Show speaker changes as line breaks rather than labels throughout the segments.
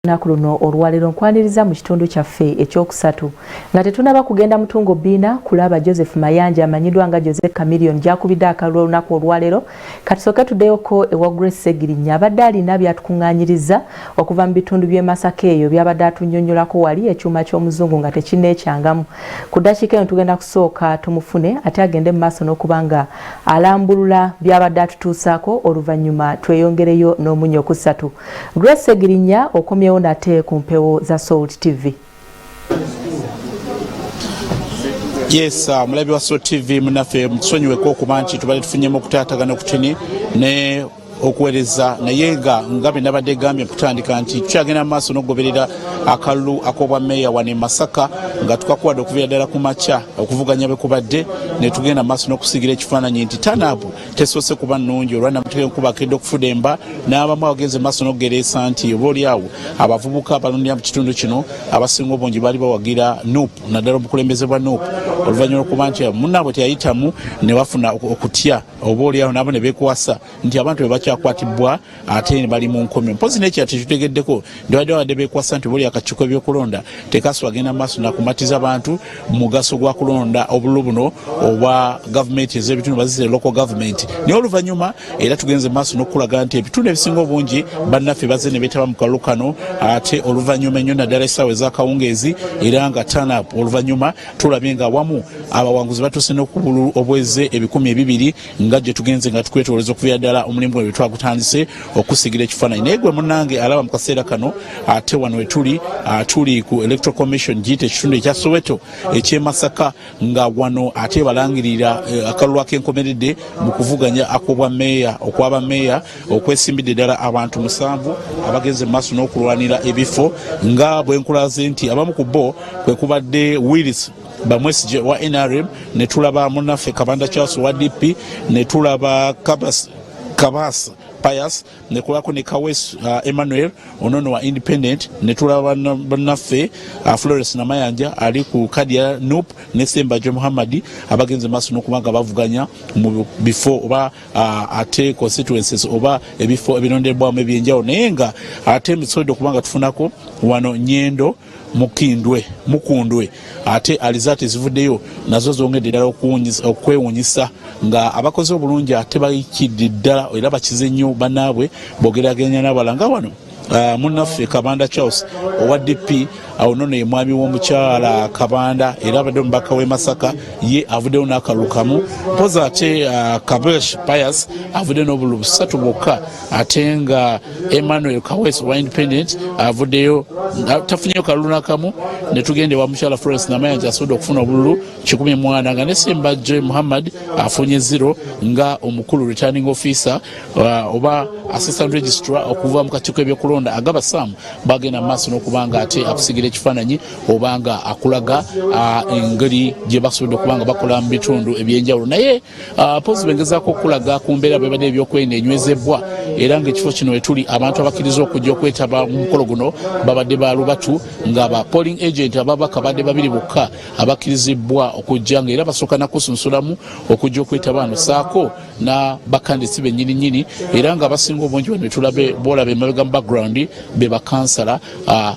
Olunaku luno olwaleero nkwaniriza mu kitundu kyaffe ekyokusatu nga tetunaba kugenda mutungo bbiina kulaba Joseph Mayanja amanyiddwa nga Jose Chameleone gyakubidde akalulu olunaku olwaleero. Katusooke tuddeyoko ewa Grace Ssegirinya abadde alina byatukuŋŋaanyiriza okuva mu bitundu by'e Masaka eyo byabadde atunnyonnyolako wali ekyuma ky'omuzungu nga tekinneekyangamu. Ku ddakiika eno tugenda kusooka tumufune ate agende mu maaso n'okuba nga alambulula byabadde atutuusaako oluvannyuma tweyongereyo n'omunyo ku ssatu. Grace Ssegirinya okomyewo nate ku mpewo za Salt TV.
Yes, mulabi wa Salt TV munaffe, mutusonyiweko okuba nti tubadde tufunyemu okutaatagana okutini ne okuweereza, naye nga bwe nabadde gambye kutandika nti tukyagenda mu maaso n'okugoberera akalulu ak'obwa meeya wano e Masaka nga tukakuwadde okuviira ddala ku makya okuvuganya bwe kubadde, ne tugenda mu maaso n'okusiigira ekifaananyi nti tanabu tesoose kuba nnungi olwa namuteeka enkuba akedde okufudemba n'abamu abagenze maaso n'okugereesa nti oba oli awo abavubuka abalundira mu kitundu kino abasinga obungi baali bawagira NUP, naddala obukulembeze bwa NUP, oluvannyuma lw'okuba nti munnaabwe teyayitamu ne bafuna okutya oba oli awo nabo ne beekwasa nti abantu be bakyakwatibwa ate bali mu nkomyo. Mpozi n'ekirala tetutegeddeko nti badde babadde beekwasa nti oba oli akakiiko ebyokulonda tekaswa agenda mu maaso nakumatiza bantu mugaso gwa kulonda obululu buno obwa gavumenti ez'ebitundu bazise local government. Naye oluvannyuma era tugenze maaso n'okukulaga nti ebitundu ebisinga obungi bannaffe bazze ne beetaba mu kalulu kano ate oluvannyuma ennyo naddala essaawa ez'akawungeezi, era nga turn-up oluvannyuma tulabye nga awamu abawanguzi batuuse n'okubululu obweze 2000 nga gye tugenze nga tukwetooleza okuviira ddala omulimu gwe twagutandise okusigira ekifaananyi. Naye gwe munnange alaba mu kaseera kano ate wano wetuli, tuli ku Electoral Commission giyita ekitundu ekya Soweto eky'e Masaka, nga wano ate balangirira akalulu ak'enkomeredde mu kuvuganya ak'obwa meeya okwaba meeya okwesimbidde ddala abantu 7 abagenze mu maaso n'okulwanira ebifo, nga bwe nkulaze nti abamu ku bo kwe kubadde Willis Bamwesigye wa NRM, ne tulaba munnaffe Kabanda Charles wa DP, ne tulaba Kabas Pius, ne kulako ne Kawes Emmanuel onono wa Independent, ne tulaba bannaffe Florence Namayanja ali ku kadi ya NUP ne Ssembajo Muhammad abagenze maaso n'okuba nga bavuganya mu bifo oba ate constituencies oba ebifo ebirondebwamu ebyenjawulo. Naye nga ate tusobodde okuba nga tufunako wano Nyendo Mukindwe Mukundwe, ate alizaati zivuddeyo nazo zongedde ddala okwewuunyisa nga abakoze obulungi ate bayikidde ddala era bakize nnyo bannaabwe bogeraganya n'abalala, nga wano munnaffe Kabanda Charles owa DP. Awo nono ye mwami w'omukyala Kabanda era abadde omubaka w'e Masaka, ye avuddeyo n'akalulu kamu. Mpozi ate Kabesh Pius avuddeyo n'obululu busatu bwokka, ate nga Emmanuel Kawes owa Independent avuddeyo tafunyeyo kalulu nakamu. Ne tugenda ewa mukyala Florence Namayanja asobodde okufuna obululu 140, nga ne Sembajje Muhammad afunye 0, nga omukulu returning officer oba assistant registrar okuva mu kakiiko ebyokulonda Agaba Sam bagenda mu maaso n'okuba nga ate akusigira ekifaananyi oba nga akulaga engeri gye basobodde okuba nga bakola mu bitundu ebyenjawulo. Naye pozi bengezaako okulaga ku mbeera bwebadde ebyokwerinda enywezebwa, era ng'ekifo kino wetuli abantu abakkiriza okujja okwetaba mu mukolo guno babadde ba lubatu, nga ba polling agent ababaka badde babiri bokka abakkirizibwa okujja, nga era basooka nakusunsulamu okujja okwetaba wano, saako na bakandidati bennyini nnyini, era nga abasinga obungi bano betulabe boolaba emabega mu background be bakansala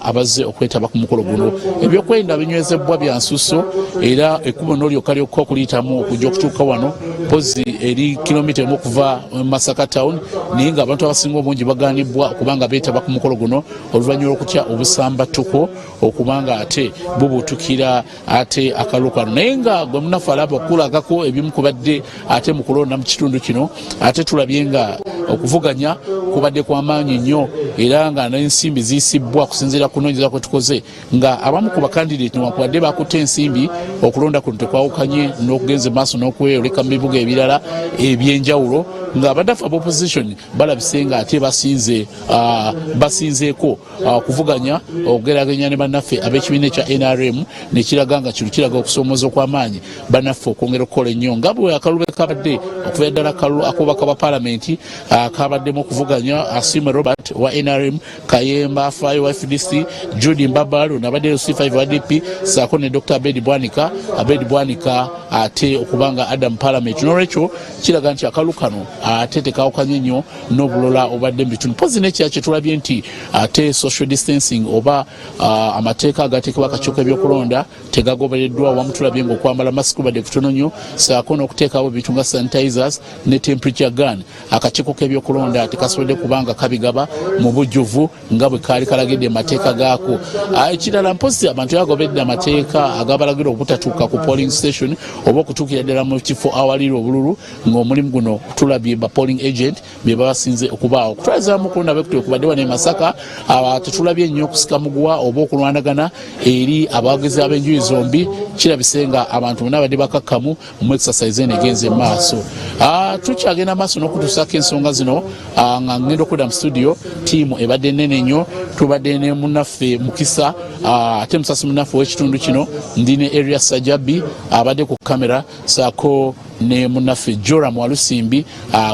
abazze okwetaba ku mukolo guno. Ebyokwerinda binywezebwa bya nsusso, era ekkubo n'olyoka lyokka okuliyitamu okujja okutuuka wano pozi eri kilomita 1 okuva mu Masaka town, naye nga abantu abasinga obungi bagaanibwa okuba nga beetaba ku mukolo guno oluvannyuma lw'okutya obusambattuko okuba nga ate bubuutukira ate akalulu kano. Naye nga gwe munafu alaba okulagako ebimu kubadde ate mu kulonda mu kitundu kino, ate tulabye nga okuvuganya kubadde kwamaanyi nnyo, era nga n'ensimbi ziyisibbwa kusinziira ku kunoonyereza kwe tukoze, nga abamu ku bakandidate newankubadde bakutte ensimbi, okulonda kuno tekwawukanye n'okugenza maaso n'okweyoleka mu bibuga ebirala ebyenjawulo, nga abaddafu aba opposition balabise nga ate basinzeeko okuvuganya okugeraganya ne bannaffe ab'ekibiina ekya NRM, nekiraga nga kino kiraga okusoomooza okw'amaanyi bannaffe okwongera okukola ennyo, nga bwe akalulu kabadde okuva ddala akalulu ak'obubaka bwa paalamenti kabaddemu okuvuganya. Kyagulanyi, Asiimwe Robert wa NRM, Kayemba Afaayo wa FDC, Jude Mbabalu nabadde LC5 wa DP, saako ne Dr Abed Bwanika, Abed Bwanika ate okubanga adam parliament. Nolwekyo kiraga nti akalu kano ate tekawukanye nnyo n'obulola obadde mu bitundu. Mpozi nekira kyetulabye nti ate social distancing oba amateeka agateekebwa akakiiko ebyokulonda tegagobereddwa. Wamu tulabye nga okwambala masiki badde kutono nnyo, saako n'okuteekawo ebintu nga sanitizers ne temperature gun, akakiiko k'ebyokulonda tekasobodde kubanga kabigaba mu bujjuvu nga bwe kaali kalagidde mu mateeka gaako. Ekirala mpozi abantu yagobedde amateeka agabalagira obutatuuka ku polling station oba okutuukira ddala mu kifo awalira obululu, ng'omulimu guno tulabye ba polling agent be babasinze okubaawo. Okutwalizaamu kulonda bwe kubadde wano e Masaka, tetulabye nnyo okusika muguwa oba okulwanagana eri abawagizi ab'enjuyi zombi. Kirabise nga abantu bonna badde bakakkamu mu exercise eno egenze mu maaso. Tukyagenda maaso n'okutuusaako ensonga zino nga ngenda okudda mu studio. Tiimu ebadde nene nnyo, tubadde ne munnaffe Mukisa, ate musasi munnaffe ow'ekitundu kino, ndi ne Area Sajabi abadde ku kamera, saako ne munnaffe Joram Walusimbi.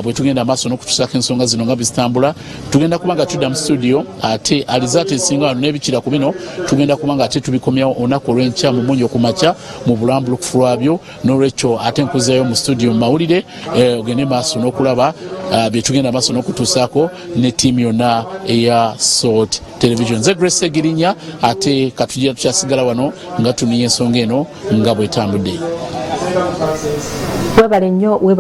Bwe tugenda maaso n'okutuusaako ensonga zino nga bwe zitambula, tugenda kuba nga tudda mu studio, ate alizaati esinga wano n'ebikira ku bino tugenda kuba nga ate tubikomyawo olunaku olw'enkya mu munyo ku makya mu bulambulukufu lwabyo. N'olwekyo ate nkuzayo mu studio mu mawulire, ogende maaso n'okulaba bye tugenda maaso n'okutuusaako ne ttiimu yonna eya Salt Television. Nze Grace Segirinya, ate katugira tukyasigala wano nga tuniya ensonga eno nga bwetambudde.
Webale nnyo.